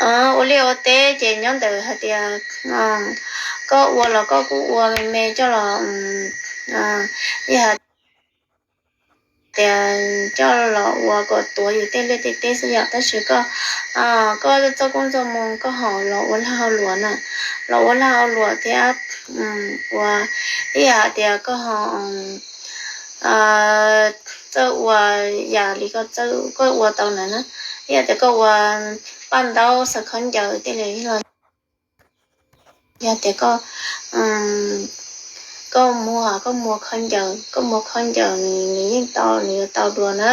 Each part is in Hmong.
ua liaj ua teb ces nyob ntawm hais tias koj ua los koj kuj ua me me coj los, ib hais tias coj los ua kom tuav yus tej liaj tej teb xwb yom, tab sis koj, koj txoj koob txoj moo koj ho los ua lag hauj luam na, los ua lag hauj luam thiab ua, ib yam hais tias koj ho txawj ua yam li koj txawj koj ua tau na, ib yam tias koj ua paj ntaub xaws khaub ncaws tej li los, yog tias koj, koj muag, koj muag khaub ncaws, koj muag khaub ncaws nws yeej tau, nws yuav tau dua na.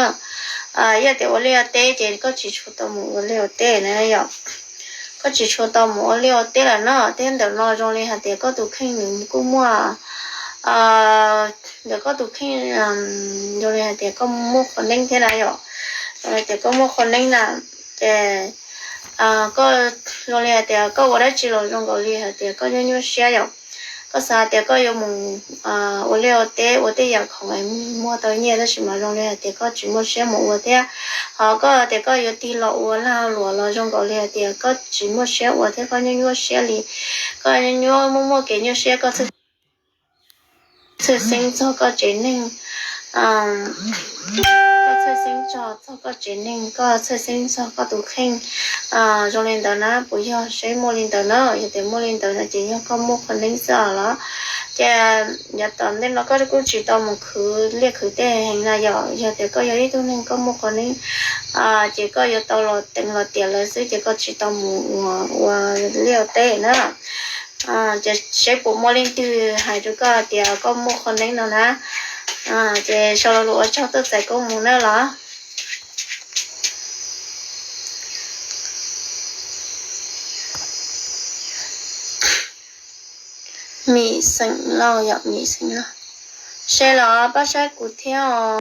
Yog tias ua liaj ua teb ces koj tsis tshua tau mus ua liaj ua teb na yom. Koj tsis tshua tau mus ua liaj ua teb lawm no, thiab ntawm no zoo li hais tias koj tus kheej nws kuj muaj, ntawm koj tus kheej zoo li hais tias koj muaj qhua neeb thiab na yom. Zoo li tias koj muaj qhua neeb na, ces koj zoo li hais tias koj ua dab tsi los zoo nkaus li hais tias koj nyuaj nyuaj siab yom. Koj xav hais tias koj yuav mus ua liaj ua teb ua tej yam khoom es muaj tau nyiaj tab sis mas zoo li hais tias koj tsis muaj siab mus ua thiab. Ho koj tias koj yuav tig los ua lag luam los zoo nkaus li hais tias koj tsis muaj siab ua thiab koj nyuaj nyuaj siab li. Koj nyuaj nyuaj muaj muaj kev nyuaj siab koj txhawj xeeb txog koj tsev neeg, koj txhawj xeeb txog txog koj tsev neeg, koj txhawj xeeb txog koj tus kheej. Zoo li ntawd na, puas yog seb muaj li ntawd na? Yog tias muaj li ntawd no ces yog koj muaj qhua neeb xwb os los. Ces yav tom ntej no koj kuj tsis tau mus khwv liaj khwv teb heev na yom. Yog tias koj yog ib tug neeg koj muaj qhua neeb, ces koj yuav tau los teev los tiam lawv xwb ces koj tsis tau mus ua liaj teb na. Ces seb puas muaj leej twg hais rau koj tias koj muaj qhua neeb no na. Ces sau lo lus ua tsaug tuaj txais koob mus na los. Mim Xeem Lauj yom, Mim Xeem Lauj, se los pab saib kuv thiab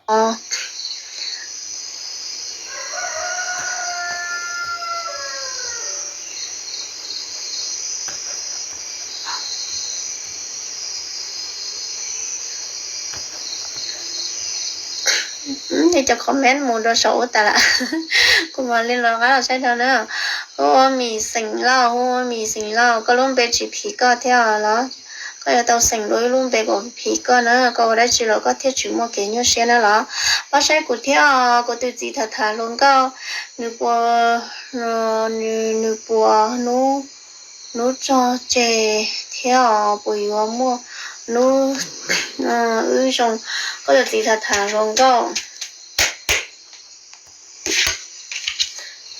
os. Cov comment mus rau saum ub tas lawm, kuv mam li los qab los saib rau na. Hu ua Mim Xeem Lauj, hu ua Mim Xeem Lauj, koj lub npe tsis phim koj thiab los? Koj yuav tau xeem dua ib lub npe kom phim koj na, koj ua dab tsi los koj thiaj tsis muaj kev nyuaj siab na los. Pab saib kuv thiab os, kuv tus txiv tham tham hluas nkauj, nws puas, nws puas hnub, hnub tso tseg thiab os, puas yuav muaj hnub wb zoo. Koj tus txiv tham tham hluas nkauj,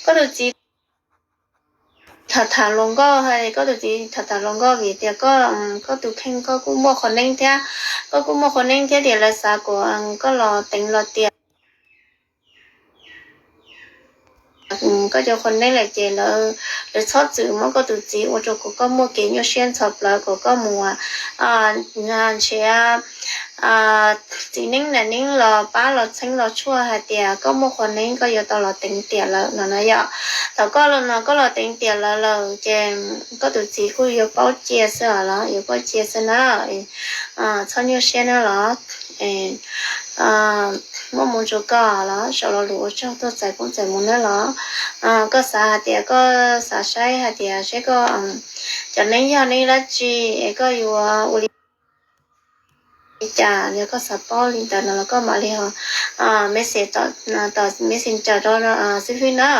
koj tus txiv tham tham hluas nkauj, koj tus txiv tham tham hluas nkauj vim tias koj, koj tus kheej koj kuj muaj qhua neeb thiab, koj kuj muaj qhua neeb thiab tias lawv xav kom koj los teev los tiam koj cov qhua neeb lawm ces lawv, lawv txhob txwm muab koj tus txiv ua rau kom koj muaj kev nyuaj siab ntxhov plawv kom koj mus nrhiav txiv neeb nam neeb los pab los txheeb los tshuaj hais tias koj muaj qhua neeb koj yuav tau los teev tiam lawm no na yom. Thaum koj los no koj los teev tiam lawm lawm ces koj tus txiv kuj yuav paub cia xwb os los, yuav paub cia xwb na. Txhob nyuaj siab na los. Muaj mus rau koj los, sau lo lus ua tsaug tuaj txais koob txais mus na los. Koj xav hais tias koj xav saib hais tias saib koj cov neeb yog neeb dab tsi es koj yuav ua li cas, yog koj xav paub li ntawd no los koj mam li ho message tom messenger rau xib fwb na.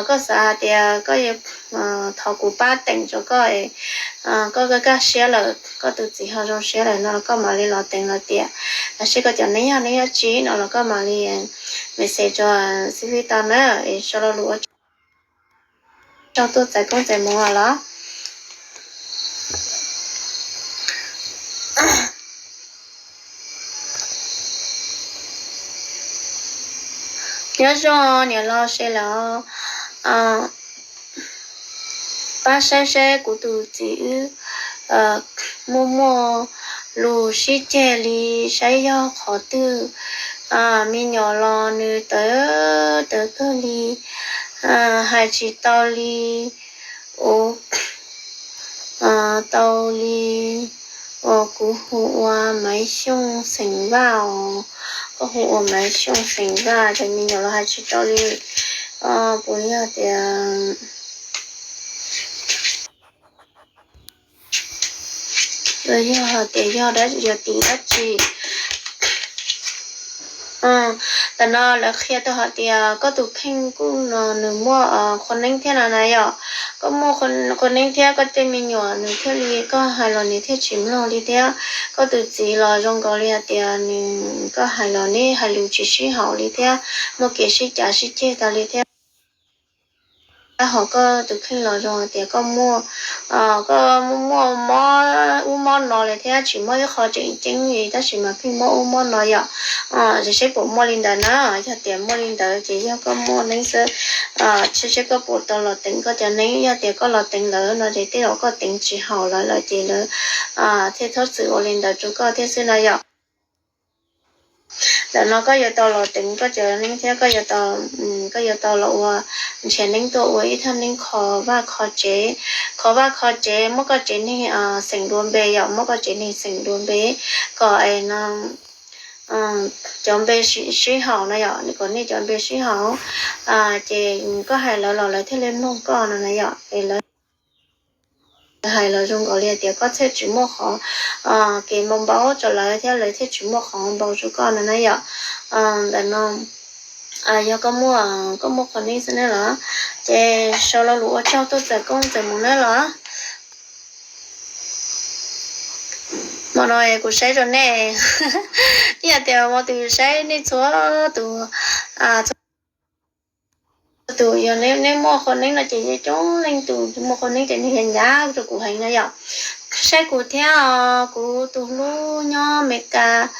Koj xav hais tias koj yuav thov kuv pab teem rau koj, koj kaj siab lawm koj tus txiv ho zoo siab lawm no los koj mam li los teev los tiam, los seb koj cov neeb yog neeb dab tsi no los koj mam li message rau xib fwb tau na. Sau lo lus ua tsaug tuaj txais koob txais mus los. Nyob zoo niam laus sawv daws, pab saib saib kuv tus txiv wb muaj muaj lus sib ceg li, saib yog qhov twg. Me nyuam los nws tawv tawv kawg li, hais tsis tau li. Ua tau li, uas kuv hu ua Maiv Xyooj xeem Vaj os. Koj hu ua Maiv Xyooj xeem Vaj ces me nyuam los hais tsis tau li. puas yog tias, yog hais tias yog dab, yog tim dab tsi? Tam no lawv qhia tau hais tias koj tus kheej kuj no nws muaj qhua neeb thiab no na yom. Koj muaj qhua neeb thiab koj tej me nyuam nws thiaj li koj hais los nws thiaj tsis mloog li thiab. Koj tus txiv los zoo nkaus li hais tias nws, koj hais los neb hais lus tsis sib haum li thiab, muaj kev sib cav sib ceg tag li thiab. Tab hos koj tus kheej los zoo hais tias koj muaj, koj muaj mob ub mob no li thiab, tsis mob ib qho tseem ceeb li tab sis mas pheej mob ub mob no yom. Ces seb puas muaj li ntawd na, yog tias muaj li ntawd ces yog koj muaj neeb xwb. Seb, seb koj puas tau los teev koj cov neeb, yog tias koj los teev lawm no ces tej zaum koj teev tsis haum lawv lawm ces lawv thiaj txhob txwm ua li ntawd rau koj thiab xwb no yom. Ntawm no koj yuav tau los teev koj cov neeb thiab koj yuav tau, koj yuav tau los ua, nrhiav neeb tuaj ua ib thaj neeb kho vaj kho tsev, kho vaj kho tsev, muab koj tsev neeg xeem dua npe yom, muab koj tsev neeg xeem dua npe kom es no cov npe sib haum no yom, kom nej cov npe sib haum, ces koj hais lawv los lawv thiaj li mloog koj no na yom. Es lawv hais los zoo nkaus li tias koj thiaj tsis muaj qhov kev npau npau rau lawv thiab lawv thiaj tsis muaj qhov npau rau koj no na yom. Ntawm no yog koj muaj, koj muaj qhua neeb xwb na los, ces sau lo lus ua tsaug tuaj txais koob txais hmoov na los. Hmo no kuv saib rau nej, ib yam tias hmo twg saib nej txhua tus, txhua tus yog nej muaj qhua neeb no ces coob leej tus muaj qhua neeb ces nws hnyav hnyav rau kuv heev no yom. Saib kuv thiab os, kuv tus hlub nyob Amelikas,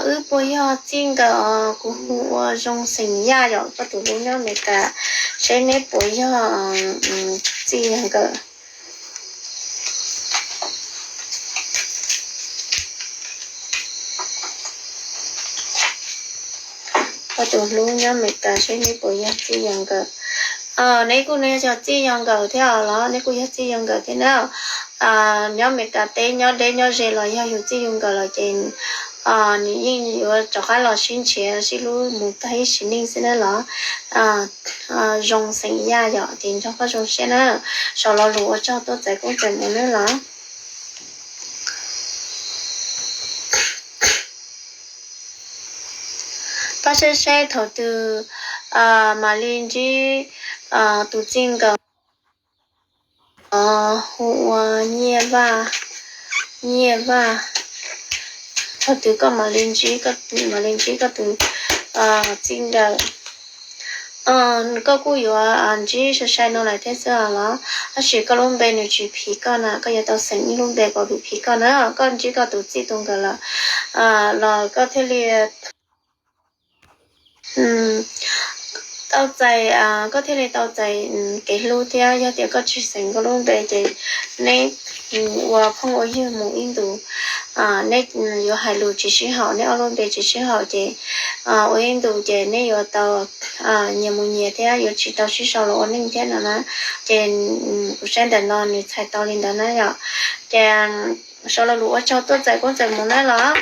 wb puas yog txij nkawm os? Kuv hu ua Zoo xeem Yaj yom, koj tus hlub nyob Amelikas, saib neb puas yog txij yog nkawm. Koj tus hlub nyob Amelikas, saib neb puas yog txij yog nkawm. Neb kuj yog txij yog nkawm thiab os los? Neb kuj yog txij yog nkawm thiab na. Nyob Amelikas teb nyob deb nyob ze los yog yus txij yus nkawm lawm ces nws yeej yuav rov qab los sib nrhiav sib hlub mus tag ib sim neej xwb na los. Zoo xeem Yaj yom, ces nrog koj zoo siab na. Sau lo lus ua tsaug tuaj txais koob txais hmoov na los. Pab saib saib thaum twg mam li ntsib tus txij nkawm, hu ua Nyiaj Vaj, Nyiaj Vaj. Thaum twg koj mam li ntsib, mam li ntsib koj tus txij nkawm? Koj kuj yuav ntsib sai sai no lawm thiab xwb los, tab sis koj lub npe nws tsis phim koj na, koj yuav tau xeem ib lub npe kom phim phim koj na. Koj ntsib koj tus txij tus nkawm lawm los koj thiaj li tau txais, koj thiaj li tau txais kev hlub thiab. Yog tias koj tsis xeem koj lub npe ces neb ua phooj ua ywg mus ib ntus, neb yuav hais lus tsis sib haum, neb ob lub npe tsis sib haum ces ua ib ntus ces neb yuav tau nyias mus nyias thiab yuav tsis tau sib sau los ua neej thiab no na. Ces kuv saib ntawm no nws txhais tau li ntawd na yom. Ces sau lo lus ua tsaug tuaj txais koob txais hmoov na los.